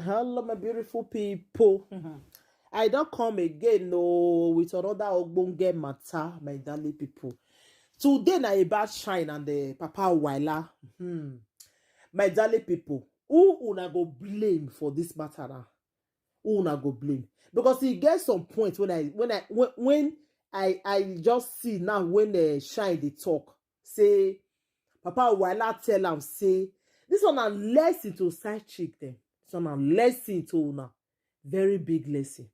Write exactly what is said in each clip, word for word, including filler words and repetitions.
Hello, my beautiful people. I don't come again, no, with another ogbonge matter, my darling people. Today na about Shine and the Papa Waila. Hmm. My darling people, who una go blame for this matter now? Who una go blame? Because he get some point when I when I when, when I I just see now when uh, Shine dey talk, say Papa Waila tell am say this one na lesson to side chick dem. This one na lesson to una, very big lesson.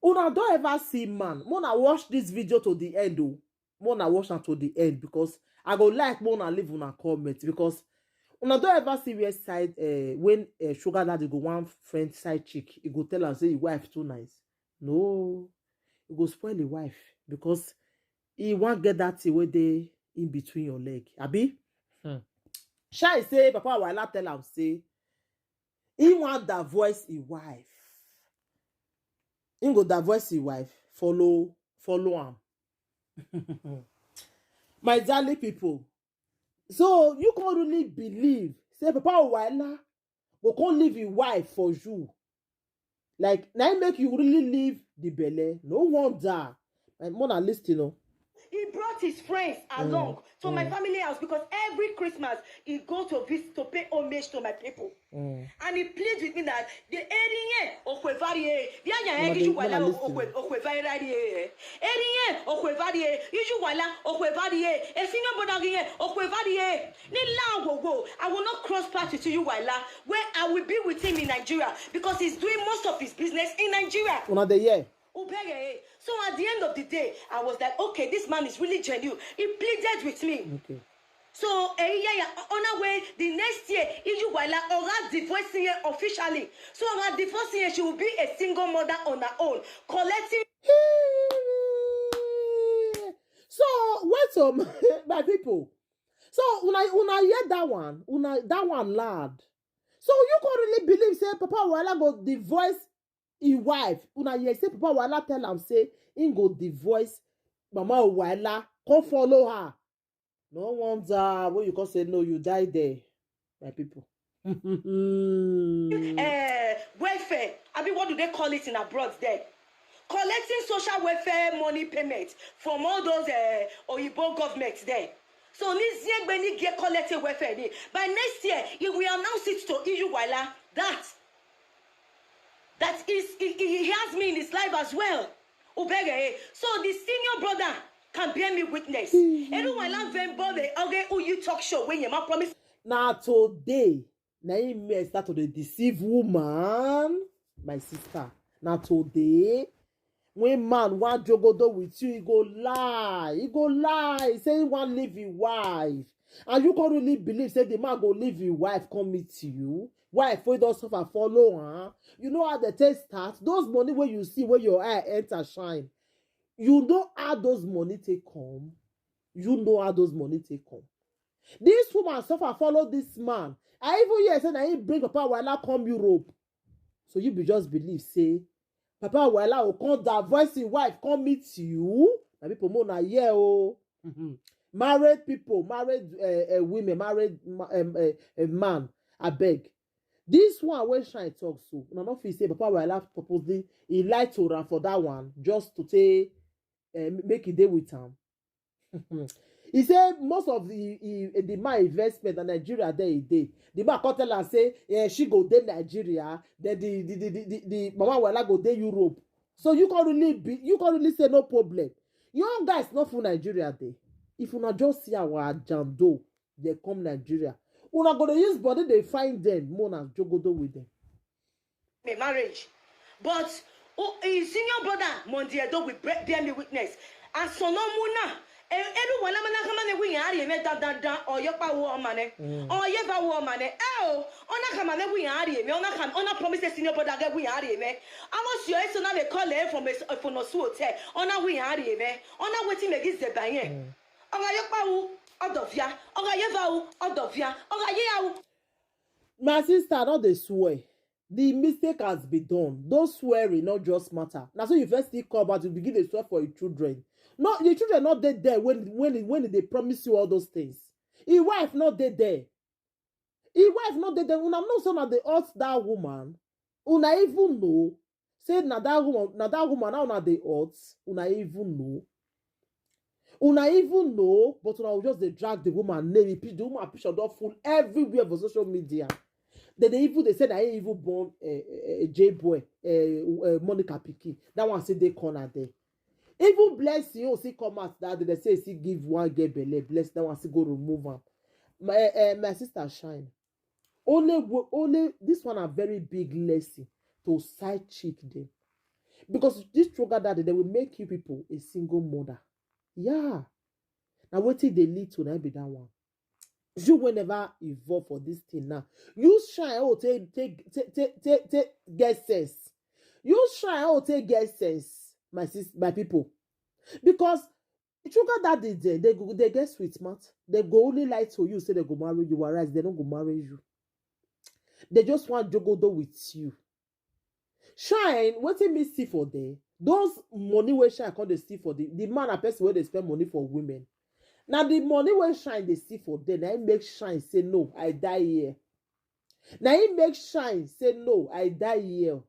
Una don ever see man? Mona watch this video to the end o. Mona watch am to the end because I go like Mona leave una comment because una don ever see where side uh, when uh, sugar daddy go one friend side chick, he go tell am say his wife too nice. No, he go spoil his wife because he wan get that thing wey dey in between your leg. Abi? Hmm. Shine say Papa Waila tell am say he wan divorce his wife. He go divorce his wife. Follow, follow am. My darling people, so you can't really believe say Papa Waila go come leave his wife for you. Like, now make you really leave the belle. No wonder. And Mona, listen, oh. He brought his friends along to my family house because every Christmas he go to visit to pay homage to my people. And he plead with me that the area okwevarie, the area issue wala okwevarie, area okwevarie, issue wala okwevarie, a senior brother here okwevarie. Ni la wo wo, I will not cross path with you wala where I will be with him in Nigeria because he's doing most of his business in Nigeria. Una dey hear? Ubere. So at the end of the day, I was like, okay, this man is really genuine. He pleaded with me. Okay. So eh, yeah, yeah, on our way, the next year, Ijuwala Ora divorcing here officially. So Ora divorcing here, she will be a single mother on her own, collecting So wait some my people. So una una hear that one, una that one loud. So you can't really believe say Papa Waila go divorce his wife. Una hear say Papa Waila tell am say he go divorce Mama Waila, come follow her. No wonder when you come say no, you die there, my people. uh, welfare. I mean, what do they call it in abroad there? Collecting social welfare money payment from all those uh, Oyibo governments there. So Niziegbe ni get collected welfare ni. By next year, he will announce it to Ijuwala that that is he, he has me in his life as well. Ubere. So the senior brother can bear me witness. Everyone love them, but they okay. Who you talk show when you ma promise? Now today, now he may start to dey deceive woman, my sister. Now today, when man want jogodo with you, he go lie. He go lie. Say he want leave his wife. And you can't really believe say the man go leave his wife come meet you. Wife wey don suffer follow, huh? You know how they take start? Those money where you see where your eye enter shine. You know how those money take come. You know how those money take come. This woman suffer follow this man. I even hear say na he bring Papa Waila come Europe. So you be just believe say Papa Waila will come divorce his wife, come meet you. Na people more na here oh. Married people, married uh, uh, women, married ma- um, uh, a man. I beg. This one wey Shine talk so, una no fit say Papa Waila purposely he lie to am for that one just to say uh, make he dey with am. He say most of the he, the man investment na Nigeria there he dey. The man come tell am say yeah, she go dey Nigeria, then the the the the, the, the Mama Waila go dey Europe. So you can't really be you can't really say no problem. Young guys not for Nigeria dey. If una just see our ajando, they come Nigeria. Una go dey use body dey find them, more na jogodo with them. A marriage. But oh, his senior brother Mondi Edo will bre- bear me witness. And so no muna. Elu wala mana kama ne wi yari me dan dan dan or your pa wo mane. Or ye va wo mane. Eh o. Ona kama ne wi yari me. Ona kama ona promise senior brother get wi yari me. I was your so now they call him from a from a hotel. Ona wi yari me. Ona wetin me give the bayen. Oga your pa wo odovia. Oga ye va wo odovia. Oga ye ya wo. My sister, not dey swear. The mistake has been done. Those swearing not just matter. Now so you first still come out, you begin to swear for your children. No, your children not dead there when when when they promise you all those things. His wife not dead there. His wife not dead there. Una know some of the hurt that woman. Una even know say na that woman, na that woman, how una dey hot, una even know. Una even know, but una go just dey drag the woman name. The pi-, the woman picture don full everywhere for social media. Dem dey even dey say na him even born, eh, eh, eh, J boy, eh, eh, Monica pikin. That one still dey corner there. Even Blessing, you see, come out that day, they say she give one girl belle. Bless that one, still go remove am. My, eh, my sister shine. Only wo-, only this one a very big lesson to side chick dem. Because this sugar daddy, they will make you people a single mother. Yeah. Now wetin dey lead to na be that one. You will never evolve for this thing now. You shine, oh, take, take, take, take, take, take get sense. You shine, oh, take get sense, my sis, my people. Because sugar daddy, they, they go, they get sweet mouth. They go only lie to you, say they go marry you, whereas they don't go marry you. They just want jogodo with you. Shine, wetin me see for there? Those money wey shine come dey see for the, the man and person wey dey spend money for women. Now the money wey shine dey see for there, now it make shine say, "No, I die here." Now it make shine say, "No, I die here."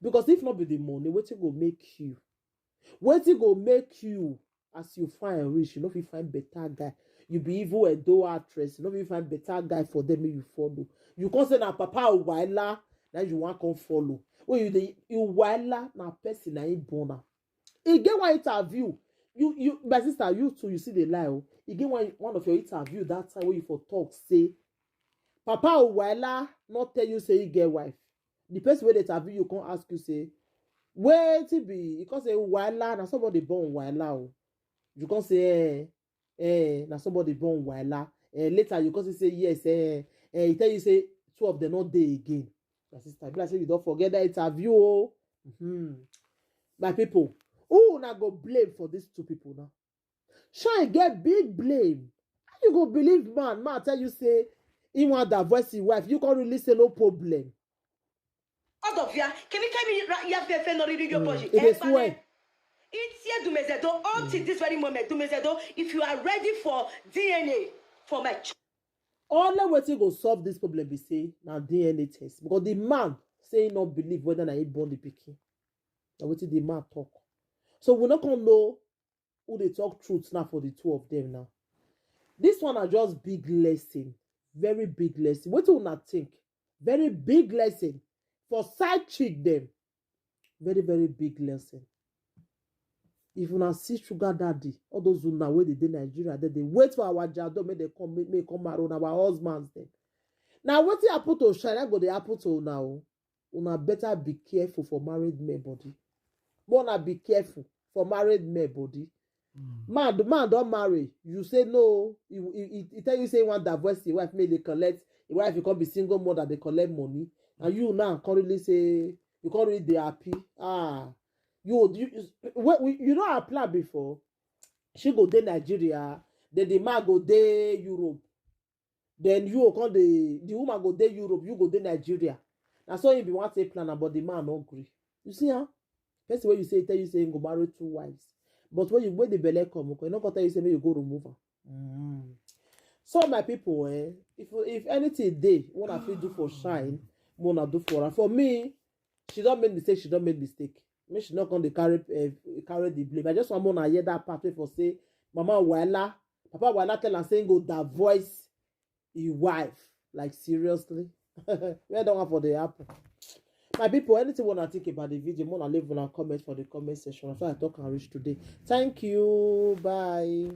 Because if not be the money, wetin go make you? Wetin go make you? As you fine reach, you no fit find better guy. You be even Edo actress, you no fit find better guy for them make you follow. You come say na Papa Uwaila, now you want come follow. When you dey, Uwaila na person na him born am. E get one interview. You, you, my sister, you too, you see the lie. Oh. E get one, one of your interview that time when you for talk say, Papa Uwaila not tell you say he get wife. The person wey dey interview you come ask you say, "Wetin be?" You come say, "Uwaila, na somebody born Uwaila." Oh. You come say, "Eh, eh, na somebody born Uwaila." Eh, later you come say, "Yes, eh, eh." He tell you say two of them not dey again. My sister, be like say you don't forget that interview. Oh. Mm-hmm. My people, who una go blame for these two people now? Shine get big blame. How you go believe man? Man tell you say he want divorce his wife. You can't really say no problem. Ọdọ bịa, kemikemi ya fefe nọrịrị gị ụbọchị. It is well. Itie Dumezedo, until this very moment, Dumezedo, if you are ready for D N A for my ch- Only wetin go solve this problem be say na D N A test, because the man say he no believe whether na he born the pikin. Na wetin the man talk. So we no come know who dey talk truth now for the two of them now. This one na just big lesson, very big lesson. Wetin una think? Very big lesson for side chick them. Very, very big lesson. If una see sugar daddy, all those una wey dey dey Nigeria, they dey wait for our jado make they come, make, make come marry una, our husbands dem. Now wetin happen to Shine go dey happen to una o. Una better be careful for married men body. But una be careful for married men body. Man, the man don marry. You say no. He, he, he, he tell you say he want divorce his wife, make they collect. His wife, you come be single mother, they collect money. And you now currently say you can't really dey happy. Ah, you you you, what, you don't apply before. She go dey Nigeria, then the man go dey Europe. Then you go come dey, the woman go dey Europe, you go dey Nigeria. Na so he be want take plan am, but the man no gree. You see, huh? Person wey you say tell you say he go marry two wives, but when you, when the belle come, okay, no go tell you say make you go remove am. Mm. So my people, eh, if if anything dey, una fit do for Shine, una do for her. For me, she don't make mistake, she don't make mistake. Me, she not gonna carry uh, carry the blame. I just want to hear that part wey for say, Mama Wala, Papa Wala tell her say go divorce his wife. Like seriously, where don't want for the happen. My people, anything wanna think about the video, wanna leave una comment for the comment section. That's why I talk and reach today. Thank you. Bye.